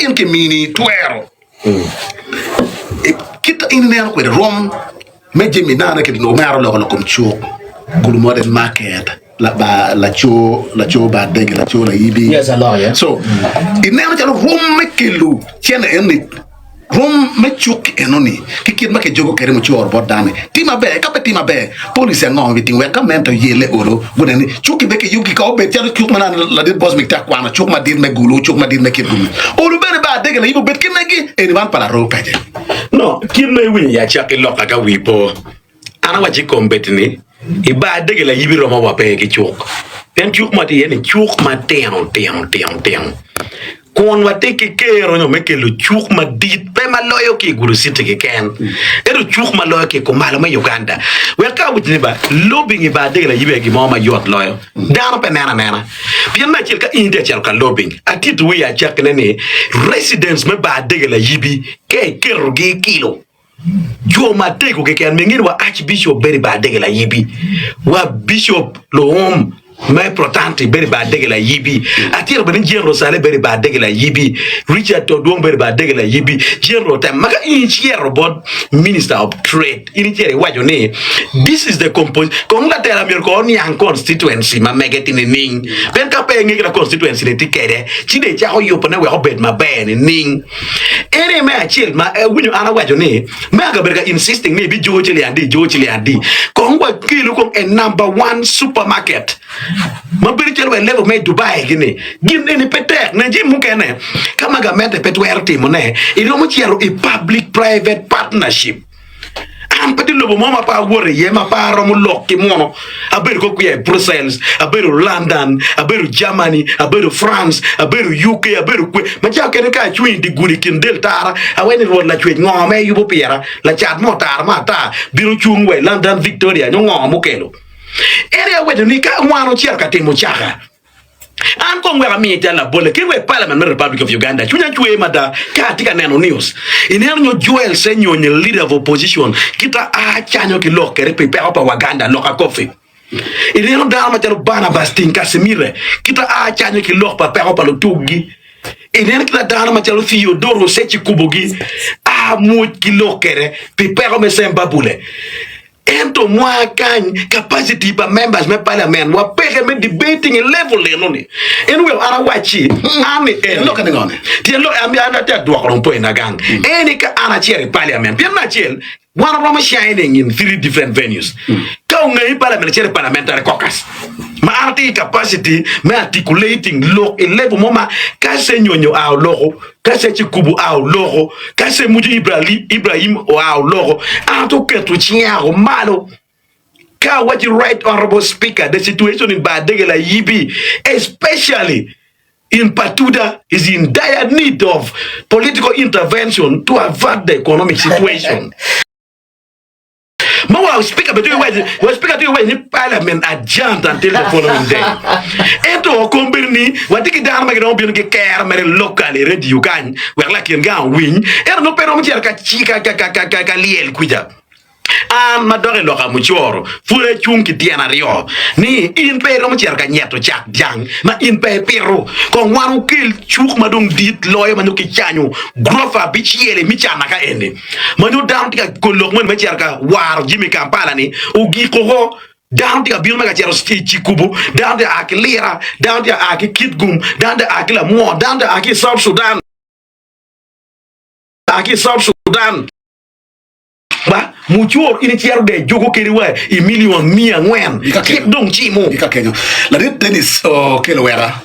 in kimini twero kit ma in ineno kwede rwom me jami nane ki omera oloko lok kom cuk Gulu Modern Market laco laco bar dege laco layibi so ineno calo rwom me kelo cene eni Rwom me cuk enoni ki kit ma kijogo kwede mucoro bot dano-ni tye maber. Ka pe tye maber, policy ango ma bitingo wek gamente oyelle olo gunen ni cuk-ki bene kiyubgi ka obed calo cuk ma nano ladit Bosmic tye ka kwano, cuk madit me Gulu, cuk madit me Kitgum-ni. Olo bene bar adege layib obed ki megi eni man pa laroo pece. No, kit ma iwinyo i acakki lokka ka wii po. An awacci i kom bed ni, i bar dege layibi romo wa pe ki cuk, pien cuk ma tye iye ni cuk matino tino tino tino, kun watye ki kero nyo me kelo cuk madit pe ma loyo ki i Gulu City keken, ento cuk ma loyo ki i kumalo me Uganda. Wek ka awaci ni ba, lobbying i bar dege layibi aye gin mo mayot loyo. Dano pe neno anena. Pien me acel ka in itye ka cito ka lobbying, atitowu i acakkine ni residents me bar dege layibi ka iketogi i kilo, Jo matego keken me ngeyo wa Archbishop bedo i bar dege layibi, wa Bishop Luum me Protanti bedo i bar dege layibi, atito bene ni Jane Rosale bedo i bar dege layibi, Richard Todwong bedo i bar dege layibi, Jane Rotem. Ma ka in icito bot Minister of Trade, in icito iwaco ni this is the composition, kong latela myero kong oniang constituency ma mege tye nining, pien ka pe inge kit ma constituency ni tye kwede, ci dong icako yubone wek obed maber nining. En aye me acel ma awinyo an awaco ni me akabedo ka insisting ni ibijuko ciling adi ijuko ciling adi kong wakelu kong a number one supermarket ma bedo calo wa i level me Dubai gini gin eni pe tek nen jami mukene ka ma gamente pe twero timone iromo cito i public private partnership. An pe tye lobo mo ma pe awoto iye ma pe aromo lok ki muno. Abedo kong kwiya i Brussels, abedo London, abedo Germany, abedo France, abedo UK, abedo kwe. Ma cawa kene ka acung i dye gudi i kin del tara, awaco ni Rwot Lacwec, ngo ma iyubo pira? Lacat mo otara ma ata bino cung wa i London Victoria nyo ngo mukelo? En aye awaco ni ka wan ocito ka timo caka, An kong wek amiyi cal labolle kit wa i Parliament me Republic of Uganda. Cwinya cwer mada ka atye ka neno news. Ineno nyo Joel Ssenyonyi leader of opposition kita a canyo ki lok kede pi peko pa Waganda loka coffee. Ineno dano macalo Barnabas Tinkasimire kita a canyo ki lok pa peko pa lutuggi. Ineno kita dano macalo Theodoro Ssekikubogi a mwoc ki lok kede pi peko me Sembabule. Ento mwa kany, capacity pa members me parliament wa peke me debating i level eno ni. En weko an awacci, an ni eni. Lokke ni ngo ni? Tyen lok, an an atye adwoko dong point agang. Eni ka an acito i parliament, pien me acel, wan waromo shining in 3 different venues. Ka ongeyi i parliament, icito i parliamentary caucus, ma an atye ki capacity me articulating lok i level mo ma ka Ssenyonyi oa oloko, Ka ce Cikubu oa oloko, ka ce Muco Ibrahim oa oloko, an ato keto cinga o malo ka awaci Right Honourable Speaker, the situation in Bar-Dege Layibi, especially in Patuda is in dire need of political intervention to avert the economic situation. Ma wa speaker bene tye waco wa speaker tye waco ni parliament adjourned until the following day. Ento kombeddi ni watye ki dano ma giromo bino ki kero mere local i radio kany wek lakin gang owiny ento nongo pe romo cito ka ka ka ka ka ka lyel kwica. An ma dok i loka mucoro pud acung ki tyen aryo ni in pe iromo cito ka nyeto cak jang ma in pe ipito. Kong wan wukel cuk ma dong dit loyo ma nongo kicanyo gurofa abicel i Micana ka eni. Ma nongo dano tye ka lok moni me cito ka waro jami i Kampala ni ogiko ko. Dano tye ka bino me ka cito i Cikubu, dano tye ka a ki Lira, dano tye ka a ki Kitgum, dano tye ka a ki Lamwor, dano tye ka a ki i South Sudan, a ki i South Sudan. Ba, mucoro in icito dong ijuko kedi wa i milion miya angwen, cik dong cimo. Ladit Dennis okelo weka.